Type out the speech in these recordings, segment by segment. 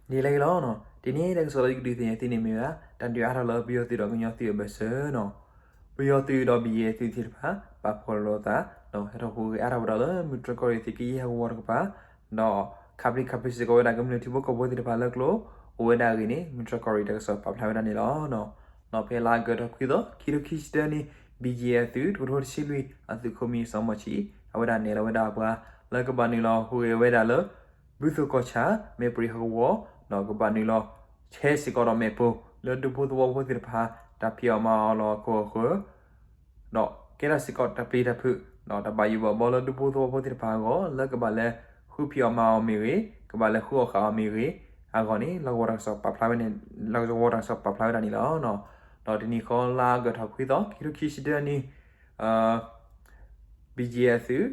ဒ်လဲၣ်ဂ့ၤလီၤ. တနံၤအံၤတၢ်ကစီၣ်လၢယကဒုးသ့ၣ်ညါသုန့ၣ်မ့ၢ်ဝဲဒၣ် တၢ်ဒုးအါထီၣ်လၢပယီၤသုးဒီးကညီသုးအဘၢၣ်စၢၤန့ၣ်, ပယီၤသုးဒီး ဘီကၠ့ၣ်သုးသ့ၣ်တဖၣ် ပာ်ဖှိၣ်လိာ်သး ဒီးဟဲထီၣ်ဟူးဂဲၤအါထီၣ်ဝဲဒၣ်လၢ မုၢ်တြီၢ်ကီၢ်ရ့ၣ်သုးကယဲၢ်ဟီၣ်ကဝီၤတကပၤ, ဒီးခးပျံၤခးဖုးစ့ၢ်ကီးဝဲဒၣ်ကမျၢၢ်ထံဖိကီၢ်ဖိသ့ၣ်တဖၣ်လၢကျိ အိၣ်ဝဲဒၣ်အဂ့ၢ်န့ၣ် မုၢ်တြီၢ်ကီၢ်ရ့ၣ်တၢ်ကစီၣ်ပာ်ဖျါဝဲဒၣ်န့ၣ်လီၤ. ဒီးဖဲလါအီကူးထီၣ်ခွံသီ ခံကထိခံဆံတၢနံၣ် ဘီကၠ့ၣ်အသုး တကထိတဆံလွံၢ် အသုးခိၣ်မံၤစီၤမီၢ်ဆံး အဝဲဒၣ်နဲၣ်လီၤဝဲဒၣ်အပှၤ လၢကဘၣ်နုာ်လီၤဟူးဂဲၤဝဲဒၣ်လၢ ဘုသိၣ်ကီၢ်ဆၣ် မဲၣ်ပြံးဟီၣ်ကဝီၤ, ဒီးကဘၣ်နုာ်လီၤ ဆဲးစ့ၢ်ကီးဒီးမ့ၣ်ပိၢ် လၢဒူဖိသဝီဖိသ့ၣ်တဖၣ် တၢ်ဖံးအီၣ်မၤအီၣ်လီၢ်အခိၣ်အဃၢၤ ဒီးကဲထီၣ်စ့ၢ်ကီးတၢ်ပျံၤတၢ်ဖုး ဒီးတၢ်ဘၣ်ယိၣ်ဘၣ်ဘီလၢဒူဖိသဝီဖိသ့ၣ်တဖၣ်အဂီၢ် လၢကဘၣ်လဲၤဃုဖံးအီၣ်မၤအီၣ်မ့ၢ်ဂ့ၤ, ကဘၣ်လဲၤဃုအီၣ်ဃာ်အီၣ်မ့ၢ်ဂ့ၤ အဂီၢ်န့ၣ် လီၢ်ကဝီၤတၢ်ကစီၣ်ပာ်ဖျါဝဲန့ၣ်, လီၢ်ကဝီၤတၢ်ကစီၣ်ပာ်ဖျါဝဲဒၣ်န့ၣ်လီၤ. ဒီးတနံၤဃီလါအီကူးထီၣ်ခွံသီ ခံကထိခံဆံတၢနံၣ် ဘီကၠ့ၣ်အသုး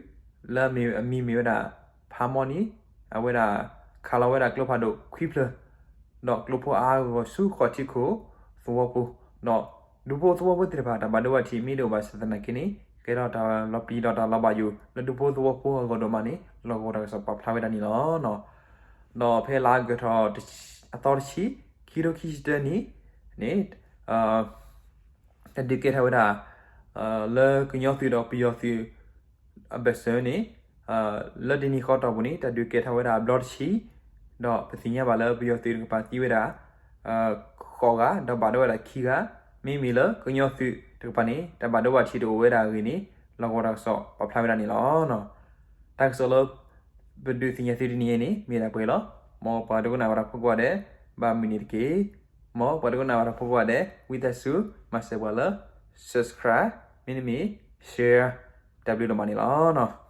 လၢအမံၤမ့ၢ်ဝဲဒၣ် ဖးမီနံၤ အဝဲဒၣ် ခးလီၤဝဲဒၣ်ကျိဖးဒိၣ်ခွံဖျၢၣ် ဒီးကျိဖိအါအါဂီၢ်ဂီၢ်ဆူဃီၣ်ထံခိၣ်သဝီပူၤ, ဒီးဒူဖိသဝီဖိသ့ၣ်တဖၣ် တၢ်ဘၣ်ဒိဘၣ်ထံးမ့ၢ်တအိၣ်ဘၣ်ဆၣ်သနာ်က့န့ၣ် ကဲထီၣ်တၢ်လီၤပျံၤဒီးတၢ်လီၤဘၣ်ယိၣ်လၢဒူဖိသဝီဖိအဂီၢ်ဒိၣ်မးန့ၣ် လီၢ်ကဝီၤတၢ်ကစီၣ်ပာ်ဖျါဝဲဒၣ်န့ၣ်လီၤ. ဒီးဖဲလါအီကူးထီၣ်အသီတဆံ ခံကထိခံဆံတၢနံၣ်န့ၣ် တၢ်ဒုးကဲထီၣ်ဝဲဒၣ် လၢကညီသုးဒီးပယီၤသုး အဘၢၣ်စၢၤန့ၣ် လၢတနံၤဃီတီၢ်ပူၤန့ၣ် တၢ်ဒုးကဲထီၣ်ဝဲဒၣ်အဘျီတဆံ, ဒီးပသ့ၣ်ညါဘၣ်လၢပယီၤသုးတကပၤသံဝဲဒၣ် ဃိးဂၤ ဒီးဘၣ်ဒိဝဲဒၣ်ခံဂၤ, မ့မ့ၢ်လၢကညီသုးတကပၤန့ၣ် တၢ်ဘၣ်ဒိဘၣ်ထံးတအိၣ်ဝဲဒၣ်အဂ့ၢ်န့ၣ် လီၢ်ကဝီၤတၢ်ကစီၣ်ပာ်ဖျါဝဲဒၣ်န့ၣ်လီၤ. တၢ်ကစီၣ်လၢ ပဒုးသ့ၣ်ညါသုတနံၤအံၤန့ၣ် မ့ၢ်ဒၣ်ပှဲၤလီၤ. မ်ပှၤဒိကနၣ်ဝဲဒၣ်ဖိကိးဂၤဒဲး ဘၣ်မုာ်န့ၢ်တက့ၢ်. မ်ပှၤဒိကနၣ်ဝဲဒၣ်ဖိကိးဂၤဒဲး ဝံသးစူၤ မၤစၢၤပှၤလၢ subscribe မ့တမ့ၢ် share တၢ်ဘျုးဒိၣ်မးန့ၣ်လီၤ.